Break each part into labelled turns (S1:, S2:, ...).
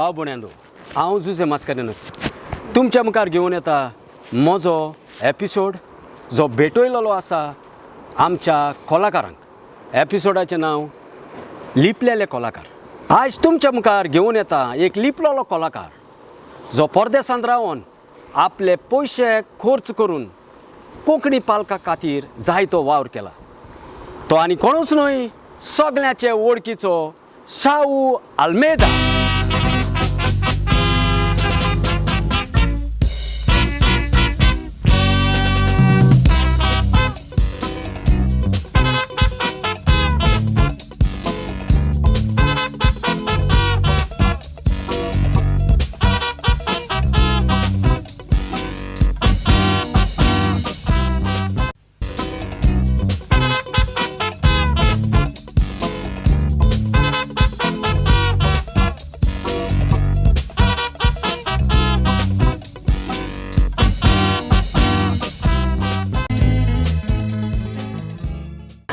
S1: भाव भयणांनो, हांव जुझे मास्कारेनस तुमच्या मुखार घेवन येता म्हजो एपिसोड जो भेटयलेलो आसा आमच्या कलाकारांक. एपिसोडाचें नांव लिपलेले कलाकार. आयज तुमच्या मुखार घेवन येता एक लिपलेलो कलाकार जो परदेसांत रावन आपले पयशे खर्च करून कोंकणी पालका खातीर जायतो वावर केला. तो आनी कोणूच न्हय, सगळ्याचे वळखीचो शाहू आल्मेदा.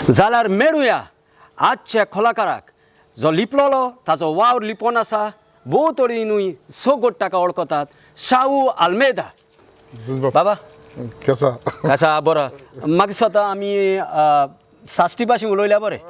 S1: जाल्यार मेळुया आजच्या कलाकाराक जो लिपलोलो, ताजो वावर लिपोन आसा, भोव तरी न्हय सगट ताका वळखतात, शाहू आल्मेदा. बाबा
S2: केसा?
S1: आसा बरो. मागीर स्वता आमी साश्टी भाशेन उलयल्या बरें.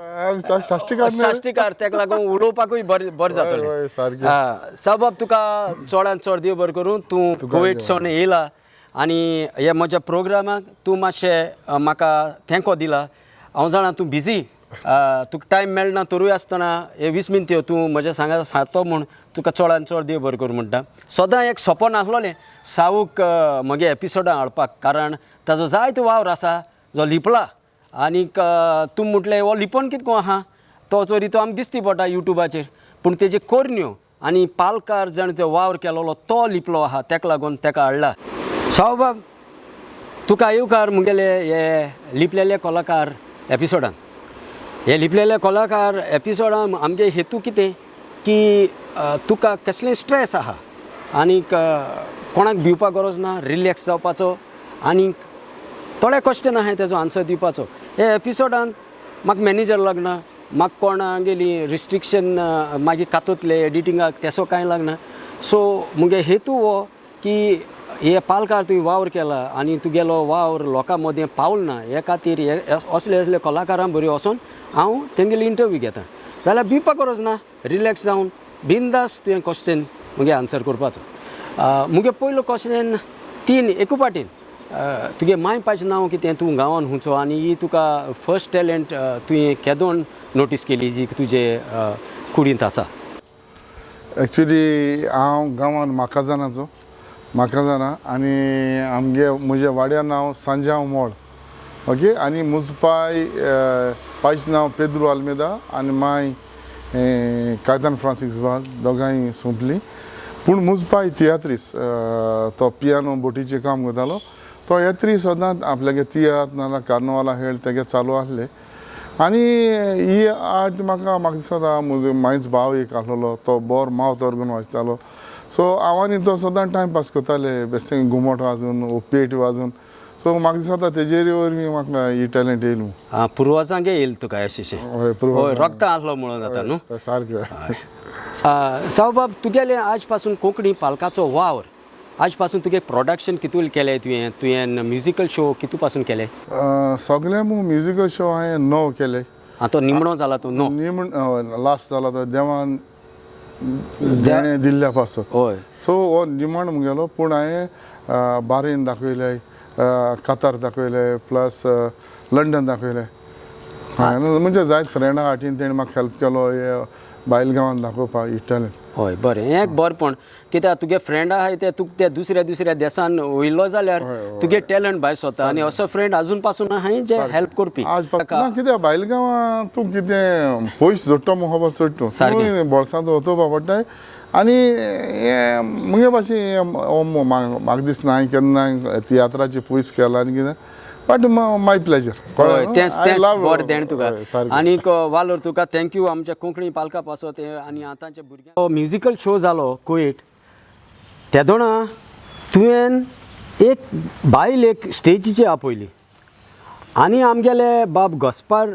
S2: साश्टीकार.
S1: साश्टीकार, तेका लागून उलोवपाकूय बरें बरें जातलें.
S2: सारकें.
S1: साहब, तुका चडान चड देव बरें करूं. तूं कुवेटसून येयला आनी हे म्हज्या प्रोग्रामाक तूं मातशें म्हाका तेंको दिला. हांव जाणा तूं बिजी, तुका टायम मेळना, तरूय आसतना हे 20 मिनट्यो तूं म्हज्या सांगा सातो म्हूण तुका चडान चड देव बरें करूं म्हणटा. सदां एक सपन आसलोलें सावूक म्हगे एपिसोडां हाडपाक, कारण ताजो जायतो वावर आसा जो लिपला. आनीक तूं म्हटलें हो लिपोन कितें करून आहा, तो चोरी तो आमकां दिसती पडटा युट्यूबाचेर, पूण तेजे कोरन्यो आनी पालकार जाणें तो वावर केलोलो तो लिपलो आहा, तेका लागून तेका हाडला. सावबाब, तुका येवकार मुगेले हे लिपलेले कलाकार एपिसोडान. हे लिपलेले कलाकार एपिसोडान आमगे हेतू कितें की तुका कसलें स्ट्रेस आहा आनीक कोणाक भिवपाक गरज ना, रिलॅक्स जावपाचो आनीक थोडे क्वेश्चन आहाय तेजो आन्सर दिवपाचो. हे एपिसोडान म्हाका मॅनेजर लागना, म्हाका कोणागेली रिस्ट्रिक्शन मागीर कातोतले एडिटिंगाक तेसो कांय लागना. सो मुगे हेतू हो की हे पालकार तुवें वावर केला आनी तुगेलो वावर लोकां मदें पावल ना, हे खातीर हे असले असले कलाकारां बरी वचोन हांव तेंगेली इंटरव्यू घेता. जाल्यार भिवपाक गरज ना, रिलॅक्स जावन बिंदास तुवें क्वेश्चन मुगे आन्सर करपाचो. मुगे पयलो क्वेश्चन तीन एकू पाटीन, तुगे माय पायचें नांव कितें, तूं गांवान हुंचो आनी ही तुका फर्स्ट टॅलंट तुवें केदोन नोटीस केली जी तुजे कुडींत आसा?
S2: एक्चुली हांव गांवान म्हाकाजानाचो, म्हाकाजाना, आनी आमगे म्हज्या वाड्या नांव सांजांव मोळ. ओके. आनी म्हजो पाय पायचें नांव पेद्रू आल्मेदा आनी माय कायतान फ्रांसीस वाज, दोगांय सोंपलीं. पूण म्हजो पाय तियात्रीस, तो पियानो बोटीचें काम करतालो. तो येत्री सदांच आपल्यागे तियात्र नाजाल्यार कार्नवाला खेळ तेगे चालू आसले. आनी ही आर्ट म्हाका म्हाका दिसता म्हजो मायच भाव एक आसलेलो, तो बरो मावथ ऑर्गन वाजतालो. सो हांव आनी तो सदां टायम पास करताले, बेश्टें घुमट वाजून, पेट वाजून. सो म्हाका दिसता तेजेर वरवीं म्हाका ही टॅलंट येयली.
S1: आं, पुर्वजांगे येयल तुका अशें?
S2: हय, पुर्वजां.
S1: रगतां आसलो म्हणून जाता न्हू?
S2: सारकें.
S1: सावबाब, तुगेलें आज पासून कोंकणी पालकाचो वावर, आज पासून तुगे प्रोडक्शन कितून केलें तुवें? तुवें म्युजिकल शो कितू पासून केले?
S2: सगळे म्युजिकल शो हांवें 9 केले.
S1: आं, तो निमणो जाला तो 9?
S2: निमण लास्ट जाला तो देवान देणें दिल्ल्या पासून.
S1: हय.
S2: सो हो निमाण मुगेलो, पूण हांवें बारेन दाखयले, कतार दाखयले, प्लस लंडन दाखयले. हांवें म्हणजे जायत फ्रेंडां हाटीन तेणें म्हाका हेल्प केलो हे बायल गांवान दाखोवपाक ही टॅलंट.
S1: हय, बरें, हें एक बरेंपण कित्याक तुगे फ्रेंड आहाय ते तुका ते दुसऱ्या दुसऱ्या देसान वयलो जाल्यार तुगे टॅलंट भायर सोदता आनी असो फ्रेंड आजून पासून आहाय जे हेल्प करपी.
S2: आज ना कित्याक बायल गांवां तूं कितें पयशे जोडटा म्हूण खबर चड तूं बोल्सांत वचोवपा पडटा. आनी हें मुगे भाशेन म्हाका दिसना हांवें केन्ना तियात्राची पयस केला आनी कितें, बट my pleasure.
S1: हय, तेंच तेंच बरें देणें तुका आनीक वालोर तुका. Thank you आमच्या कोंकणी पालका पासत आनी आतांच्या भुरग्यांक. म्युजिकल शो जालो कुवेट तेदोणा तुवें एक बायल एक स्टेजीचेर आपयली आनी आमगेले बाब गॉस्पार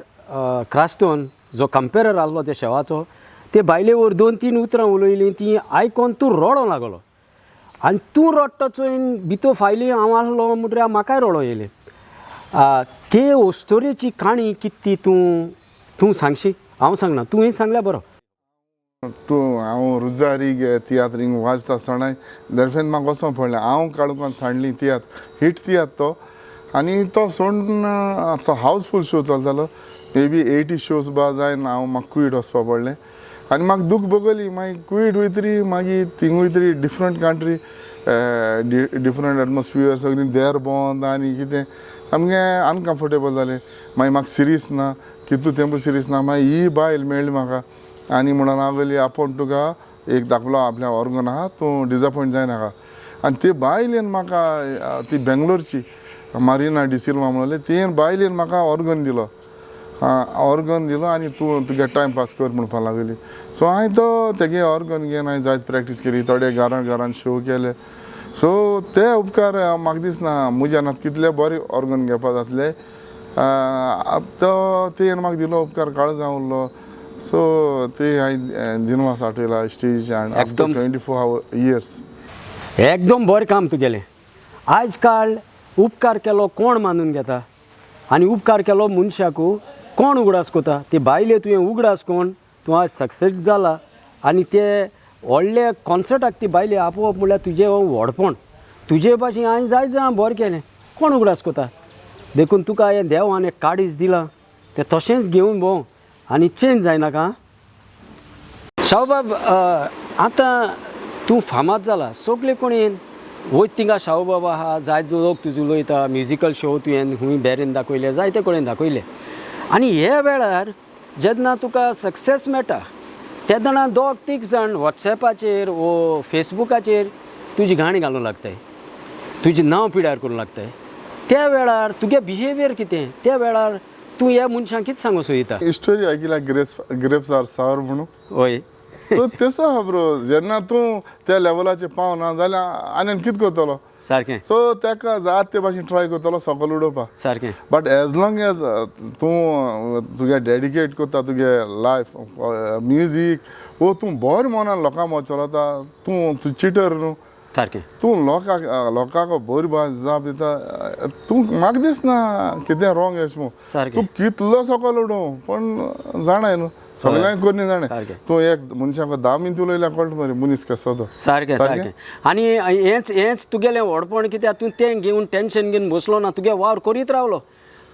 S1: क्रास्टोन जो कंपेरर आहलो त्या शेवाचो, ते बायले वर 2-3 उतरां उलयलीं ती आयकोन तूं रडों लागलो आनी तूं रडटा चोयन भितर फायली हांव आसलो म्हणटरीर म्हाकाय रडो येयलें. ते अस्तोरेची काणी कितें ती तूं तूं सांगशी? हांव सांगना, तुवें सांगल्यार बरो.
S2: तूं हांव रुजारी गे तियात्रींग वाजता आसतना दरफेन म्हाका वचों पडलें. हांव काळोखान सांडली तियात्र, हिट तियात्र तो. आनी तो सोडून तो हावसफूल शो चलतालो, मे बी 80 शोज बा जायन हांव म्हाका कुवेट वचपा पडलें. आनी म्हाका दूख भोगली. मागीर कुवेट वयतरी मागीर थिंग वयतरी डिफरंट कंट्री, डिफरंट एटमॉस्फियर, सगळीं देर बंद आनी कितें सामकें अनकम्फर्टेबल जालें. मागीर म्हाका सिरीस ना, कितू तेंपू सिरीस ना. मागीर ही बायल मेळ्ळी म्हाका आनी म्हणून लागली आपूण तुका एक धाकलो आपल्या ऑर्गन आहा, तूं डिजपॉयंट जायनाका. आनी ते बायलेन म्हाका, ती बेंगलोरची मारिना डिसिल्वा म्हणले, ते बायलेन म्हाका ऑर्गन दिलो, ऑर्गन दिलो आनी तूं तुगे टायम पास कर म्हणपाक लागली. सो हांवें तो तेगे ऑर्गन घेवन हांवें जायत प्रॅक्टीस केली, थोडे घरान घरान शो केले. सो ते उपकार म्हाका दिसना म्हज्यान आतां कितले बरे ऑर्गन घेवपा जातले. तो तेणें म्हाका दिलो उपकार काळजां उरलो. सो ते हांवें दिनवास आठयला स्टेज आफ्टर 24 इयर्स.
S1: एकदम बरें काम तुगेलें. आयज काल उपकार केलो कोण मानून घेता आनी उपकार केलो मनशाकू कोण उगडास कोता? ती बायले तुवें उगडास कोण तूं आज सक्सेस जाला आनी ते व्हडले कॉन्सर्टाक ती बायले आपोवप म्हणल्यार तुजें व्हडपण. तुजे भाशेन हांवें जायत जाणां बरें केलें, कोण उगडास कोता? देखून तुका हें देवान एक काडीस दिलां तें तशेंच घेवन भोंव आनी चेंज जायनाका. शाहूबाब, आतां तूं फामाद जाला, सगळे कोणी वयत थिंगा शाहूबाब आहा, जायत लोक तुजो उलयता, म्युजिकल शो तुवें खूंय बॅरीन दाखयले, जायते कडेन दाखयले. आनी हे वेळार जेन्ना तुका सक्सेस मेळटा तेन्ना 2-3 जाण वॉट्सॅपाचेर वो फेसबुकाचेर तुजी गाणी घालूंक लागताय, तुजें नांव पिड्यार करूंक लागताय. त्या वेळार तुगे बिहेवियर कितें? त्या वेळार तूं ह्या मनशांक कितें सांगूंक सोदता?
S2: स्टोरी आयकिल्या ग्रेप्स are सावर म्हणून.
S1: हय,
S2: सो तेसो आहा ब्रो, जेन्ना तूं त्या लेवलाचेर पावना जाल्यार आनी कितें करतलो?
S1: सारकें.
S2: सो ताका जात ते भाशेन ट्राय करतलो सकयल उडोवपा.
S1: सारकें.
S2: बट एज लॉंग एज तूं तुगे डेडिकेट करता तुगे लायफ म्युजीक वो तूं बरें मनान लोकां मदीं चलता, तूं तूं चिटर न्हू.
S1: सारकें.
S2: तूं लोकांक लोकांक बरी भास जाप दिता, तूं म्हाका दिसना कितें रोंग एश म्हूण.
S1: सारकें.
S2: तूं कितलो सकयल उडोवं पूण जाणाय न्हू सगळ्यांक करनी जाणें. तूं एक मनशाक 10 मिनट उलयल्यार कळटा मरे मनीस कसो तो.
S1: सारकें सारकें. आनी हेंच हेंच तुगेलें व्हडपण कित्याक तूं तें घेवन टेंशन घेवन बसलो ना, तुगे वावर करीत रावलो,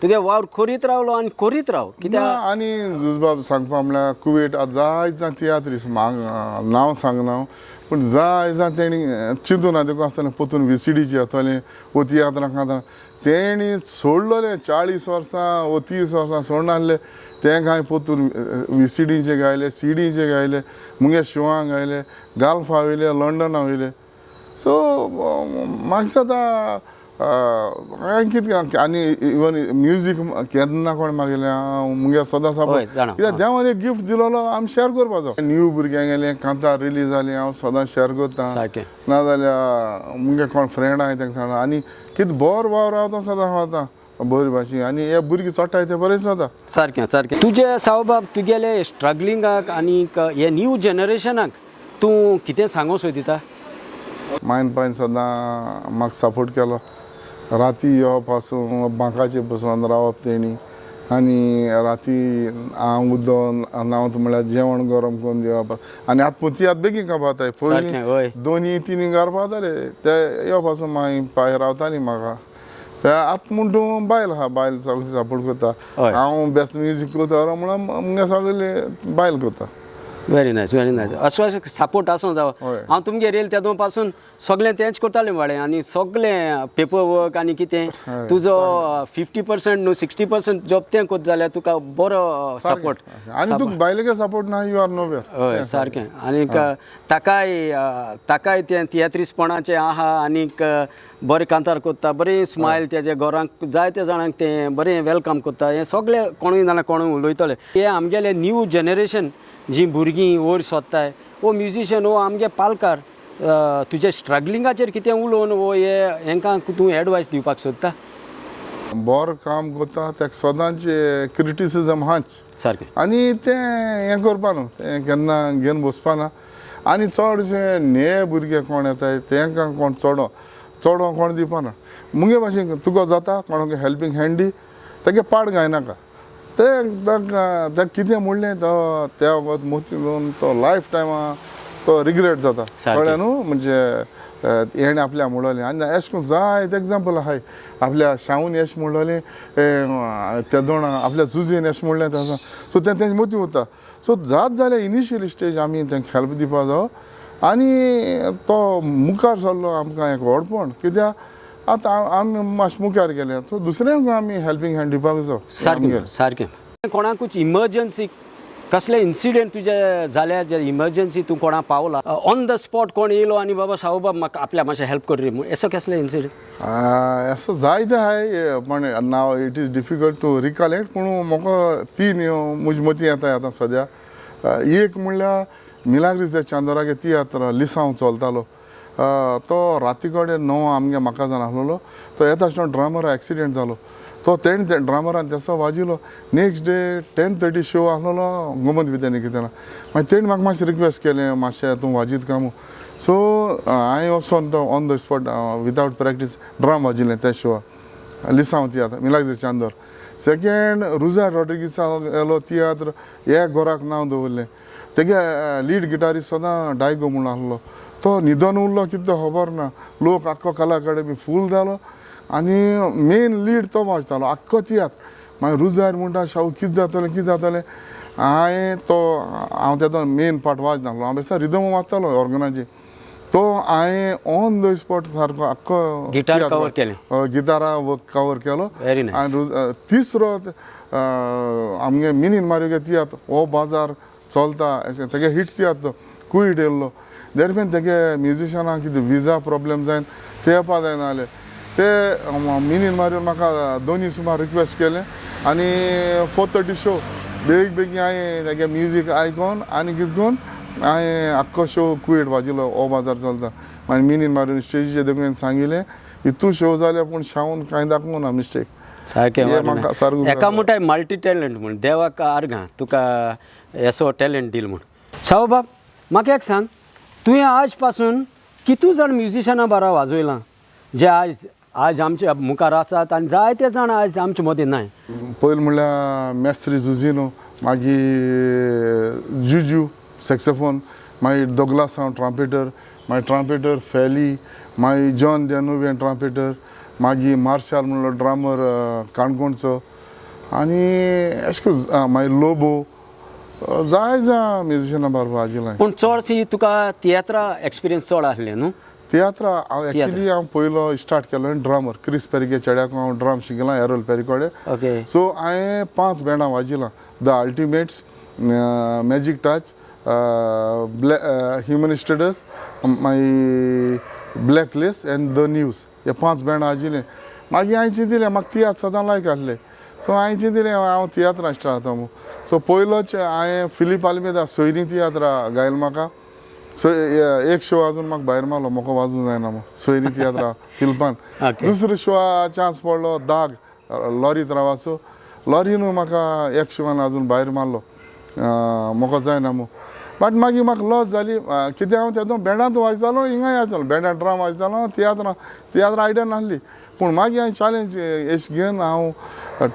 S1: तुगे वावर करीत रावलो आनी करीत राव कित्याक.
S2: आनी जुजबाब सांगपा म्हणल्यार कुवेट आतां जायत जाण तियात्रीस, म्हाका नांव सांगना पूण जाय जाण तेणी चिंतूना देखून आसतना पोतून VCDची येतलें वो तियात्रां खाता तेणी सोडलोलें 40 वर्सां वो 30 वर्सां सोडनासले. तें कांय पोतून VCDचे गायले, CDचे गायले, मुगे शिवांक गायले, गाल्फा वयले, लंडना वयले. सो म्हाका दिसता हांवें कितें आनी इवन म्युजीक केन्ना कोण मागयलें हांव मुगे सदां
S1: हय, जाणा.
S2: कित्याक देवान एक गिफ्ट दिलोलो आमी शेअर करपाचो. न्यू भुरग्यांक गेलें कांतार रिलीज जालें हांव सदां शेअर करता,
S1: सारकें.
S2: नाजाल्यार मुगे कोण फ्रेंड आहाय तांकां सांगता. आनी कितें बरो वावर आहा तो सदां वता बरी भाशेन आनी हे भुरगीं चोडटाय ते बरें जाता.
S1: सारकें सारकें. तुजे सावबाब तुगेले स्ट्रगलिंगाक आनीक हे न्यू जनरेशनाक तूं कितें सांगूंक सोदिता?
S2: मायन पायन सदां म्हाका सपोर्ट केलो, राती येवप आसूं बांकाचेर बसून रावप तेणी, आनी राती हांव उदक न्हांवता म्हणल्यार जेवण गरम करून दिवप. आनी आतां पूण ती आतां बेगीन कापाताय, पयलीं 2-3 घर पावताले ते येवप आसूं मागीर पांय रावताली म्हाका. ते आतां म्हूण तूं बायल आहा, बायल सगळी सपोर्ट करता. हांव बेस्ट म्युजीक करता म्हणून मुगे सगळे बायल करता.
S1: Very nice, very nice. असो असो सपोर्ट आसूं जावो. हांव तुमगेर येयलें तेदो पासून सगळें तेंच करतालें बाळे, आनी सगळें पेपर वर्क आनी कितें तुजो 50% न्हू 60% जॉब तें करता जाल्यार तुका बरो सपोर्ट.
S2: आनी तुका बायलेक सपोर्ट ना, you are nowhere.
S1: हय सारकें. आनीक ताकाय ताकाय तें तियात्रिसपणाचें आहा आनीक बरें कांतार करता, बरें स्मायल तेजे घरांक जायते जाणांक तें बरें welcome करता. हें सगळें कोणूय जाणां कोणूय उलयतले. हें आमगेलें न्यू जनरेशन जी भुरगीं वयर सोदताय वो म्युजिशियन वो आमगे पालकार तुजे स्ट्रगलिंगाचेर कितें उलोवन वो हे हेंकां तूं एडवायस दिवपाक सोदता?
S2: बरो काम करता ताका सदांच क्रिटिसिजम आहाच.
S1: सारकें.
S2: आनी तें हें करपा न्हू, तें केन्ना घेवन बसपा ना. आनी चडशे न्हे भुरगे कोण येताय तेंकां कोण चोडो चोडो कोण दिवपा ना. मुगे भाशेन तुका जाता कोणाक हेल्पींग हँड दी, तेगे पाड घायनाका. ते ताका ताका कितें म्हणलें तो त्या वखद मोती घेवन तो लायफ टायमा तो रिग्रेट जाता. कळ्ळें न्हू? म्हणजे हेणें आपल्या म्हणलें. आनी अशें करून जायते एग्जाम्पल आहाय. आपल्या शाहून एश म्हणलें, त्या दोणा आपल्या जुजेन एश म्हणलें तसो. सो तें तेंचे मती उरता. सो जात जाल्यार इनिशियल स्टेज आमी तेंकां हेल्प दिवपा जावो. आनी तो मुखार सरलो आमकां एक व्हडपण, कित्याक आतां आमी मातशें मुखार गेले, सो दुसऱ्यांक आमी हेल्पींग हँड दिवपाक जावो.
S1: सारकें सारकें. कोणाकूच इमर्जन्सी कसले इन्सिडेंट तुजे जाल्यार, जे इमर्जन्सी तूं कोणा पावला ऑन the spot, कोण येयलो आनी बाबा साहूबाब म्हाका आपल्या मातशें हेल्प कर रे म्हूण, असो कसले इन्सिडेंट?
S2: असो जायते आहाय, पण now it is difficult to recollect. पूण म्हाका तीन म्हजे मती येता आतां सद्या. एक म्हणल्यार मिलाग्रीस दे चांदोरागे तियात्र लिसांव चलतालो, तो राती कडेन 9 आमगे म्हाका जाण आसलेलो. तो येता आसतना ड्रमर एक्सिडेंट जालो, तो तेणें ड्रमरान तेसो वाजिलो. नेक्स्ट डे 10:30 शो आसलेलो गोमंत विद्यानिकेतना. मागीर तेणें म्हाका मातशें रिक्वेस्ट केलें, मातशें तूं वाजीत काय म्हूण. सो हांवें वचोन तो on the spot without practice drum वाजिल्लें त्या शोआ, लिसांव तियात्र मिलाग्रीस चांदोर. सेकेंड रुजार रॉड्रिगीसा येलो तियात्र एक घोराक नांव दवरलें. तेगे लीड गिटारिस्ट सदां डायगो म्हूण आसलो, तो न्हिदोन उरलो कितें खबर ना. लोक आख्खो कला अकादमी फूल जालो आनी मेन लीड तो वाजतालो आख्खो तियात्र. मागीर रुजार म्हणटा, शाहू कितें जातलें कितें जातलें. हांवें तो हांव तेजो मेन पार्ट वाजनासलो, हांव बेश्टो रिदम वाजतालो ऑर्गनाचेर. तो हांवें ऑन the spot सारको आख्खो
S1: गिटार कवर केलें,
S2: गिटारा कवर केलो.
S1: Very nice.
S2: आनी तिसरो आमगे मिनीन मारयो तियात्र हो बाजार चलता अशें तेगे हिट तियात्र तो कुईट येयल्लो. देरफेन तेगे म्युजिशनाक कितें विजा प्रॉब्लेम जायन ते येवपा जायना जालें. ते मिनीन मारयो म्हाका दोनी सुमार रिक्वेस्ट केलें आनी 4:30 शो बेग बेगीन हांवें तेगे म्युजीक आयकोन आनी कितें करून हांवें आख्खो शो कुवेट वाजिलो हो बाजार चलता. मागीर मिनीन मारून स्टेजीचेर देखून सांगिलें इतू शो जाल्यार पूण शाहून कांय दाखोवंक ना मिस्टेक.
S1: सारकें. एका म्हणटाय मल्टी टॅलंट म्हूण देवाक आर्गां तुका असो टॅलंट दिल म्हूण. साहूबाब म्हाका एक सांग, तुवें आज पासून कितू जाण म्युजिशनां बारा वाजयलां जे आयज आज आमच्या मुखार आसात आनी जायते जाण आयज आमचे मदीं नाय?
S2: पयलीं म्हणल्यार मेस्त्री जुजिनो, मागीर जुजू सॅक्सोफोन, मागीर दोगलास हांव ट्रांपेटर, मागीर ट्रांपेटर फेली, मागीर जॉन देनुवेन ट्रांपेटर, मागीर मार्शाल म्हणलो ड्रामर काणकोणचो, आनी अशें करून मागीर लोबो, जाय जाय म्युजिशनां बारबर वाजयलां.
S1: पूण चडशी तुका तियात्रा एक्सपिरियन्स चड आसलें न्हू?
S2: तियात्रा हांव एक्चुली हांव पयलो स्टार्ट केलो ड्रमर क्रिस पेरिके चेड्याक हांव ड्रम शिकला एरोल पेरिकोडे.
S1: ओके.
S2: सो हांवें 5 बँडां वाजयलां, the ultimates, magic touch, human status, मागीर black list and the news. हे 5 बँडां वाजयलें. मागीर हांवें चिंतिलें म्हाका तियात्र सदां लायक आसले, सो हांवें चिंतिलें हांव तियात्रां स्टार्ट जाता म्हूण. सो पयलोच हांवें फिलीप आल्मेदा सोयरी तियात्रा गायल म्हाका. सो एक शो वाजून म्हाका भायर मारलो, म्हाका वाजूंक जायना म्हूण सोयरी तियात्रा फिलिपान. दुसरो शो चान्स पडलो दाग लॉरी त्रावाचो, लॉरीनू म्हाका एक शोवान अजून भायर मारलो, म्हाका जायना म्हूण. बट मागीर म्हाका लॉस जाली कित्याक हांव तेदो बँडांत वाजतालो, हिंगाय आसतालो बँडान ड्रम वाजतालो, तियात्रां तियात्रां आयडिया नासली. पूण मागीर हांवें चॅलेंज एश घेवन हांव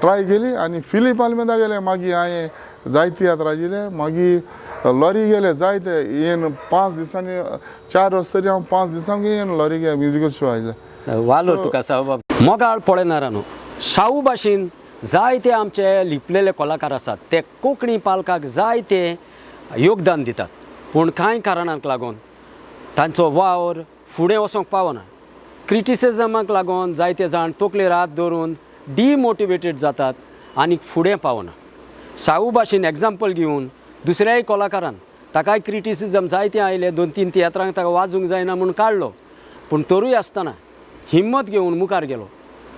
S2: ट्राय केली आनी फिलीप आल्मेदा गेलें. मागीर हांवें जायते तियात्र वाजयले, मागीर लॉरी गेले जायते येन 5 दिसांनी 4 वर्स तरी हांव 5 दिसांक येन लॉरी गे म्युजिकल शो आयले.
S1: वालो तुका साहूबाब. मोगाळ पळयनारा न्हू, शाहू भाशेन जायते आमचे लिपलेले कलाकार आसात, ते कोंकणी पालकाक जायते योगदान दितात, पूण कांय कारणांक लागून तांचो वावर फुडें वचोंक पावना. क्रिटिसिजमाक लागून जायते जाण तकलेर हात दवरून डिमोटिवेटेड जातात आनी फुडें पावना. शाहू भाशेन एग्जाम्पल घेवन दुसऱ्याय कलाकारान ताकाय क्रिटिसिजम जायते आयले, 2-3 तियात्रांक ताका वाजूंक जायना म्हूण काडलो, पूण तरूय आसतना हिम्मत घेवन मुखार गेलो.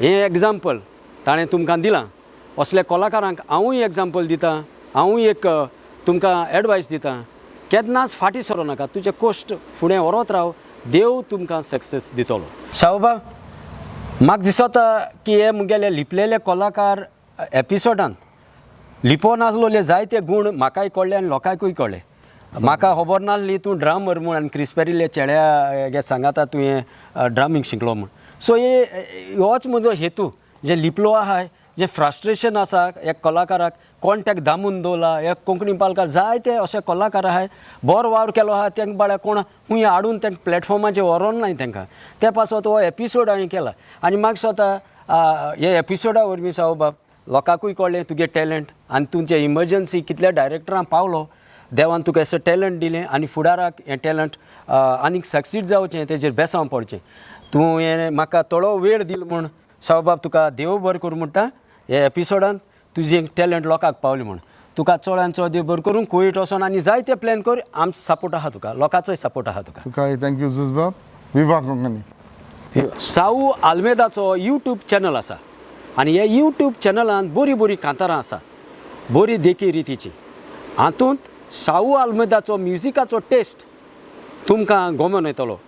S1: हें एग्जाम्पल ताणें तुमकां दिलां. असल्या कलाकारांक हांवूय एग्जाम्पल दितां, हांवूय एक तुमकां एडवायस दितां, केन्नाच फाटीं सरो नाका, तुजे कश्ट फुडें व्हरत राव, देव तुमकां सक्सेस दितलो. साहूबाब, म्हाका दिसता की हे मुगेले लिपलेले कलाकार एपिसोडान लिपोन आसलोले जायते गूण म्हाकाय कळ्ळे आनी लोकांकूय कळ्ळे. म्हाका खबर नासली तूं ड्रमर म्हूण आनी क्रिस्पेरिल्ले चेड्या गे सांगाता तुवें ड्रमींग शिकलो म्हूण. सो हे होच म्हजो हेतू, जे लिपलो आहाय, जें फ्रस्ट्रेशन आसा एक कलाकाराक, कोण ताका दामून दवरला. एक कोंकणी पालकार जायते अशे कलाकार आहाय, बरो वावर केलो आहा तांकां, बाळ्या कोण खूंय हाडून तांकां प्लॅटफॉर्माचेर व्हरोन नाय तांकां. ते पासत हो एपिसोड हांवें केला आनी म्हाका दिसता हे एपिसोडा वरवीं सावबाब लोकांकूय कळ्ळें तुगे टॅलंट आनी तुमचे इमर्जन्सी कितल्या डायरेक्टरां पावलो. देवान तुका अशें टॅलंट दिलें आनी फुडाराक हें टॅलंट आनीक सक्सीड जावचें तेजेर बेसांव पडचें. तूं हें म्हाका थोडो वेळ दिलो म्हूण सावबाब तुका देव बरें करूं म्हणटा. हे एपिसोडान तुजें टॅलंट लोकांक पावलें म्हूण तुका चडान चड देव बरें करूं. कुवेट वचोन आनी जायते प्लॅन कर, आमचो सपोर्ट आहा तुका, लोकांचोय सपोर्ट आहा तुका.
S2: तुकाय thank you जुजबाब. विवा कोंकणी.
S1: साऊ आल्मेदाचो यूट्यूब चॅनल आसा आनी ह्या यूट्यूब चॅनलान बरीं बरीं कांतारां आसात, बरी देखी रितीची. हातूंत साऊ आल्मेदाचो म्युजिकाचो टेस्ट तुमकां गोमोन येतलो.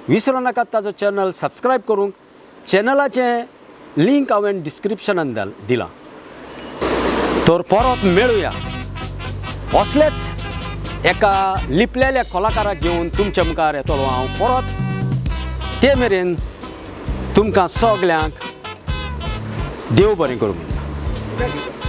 S1: विसरो नाकात ताजो चॅनल सबस्क्रायब करूंक. चॅनलाचें लिंक हांवें डिस्क्रिप्शनान दिलां. तर परत मेळुया असलेच एका लिपलेल्या कलाकाराक घेवन तुमच्या मुखार येतलो हांव परत. ते मेरेन तुमकां सगल्यांक देव बरें करूं म्हणटा.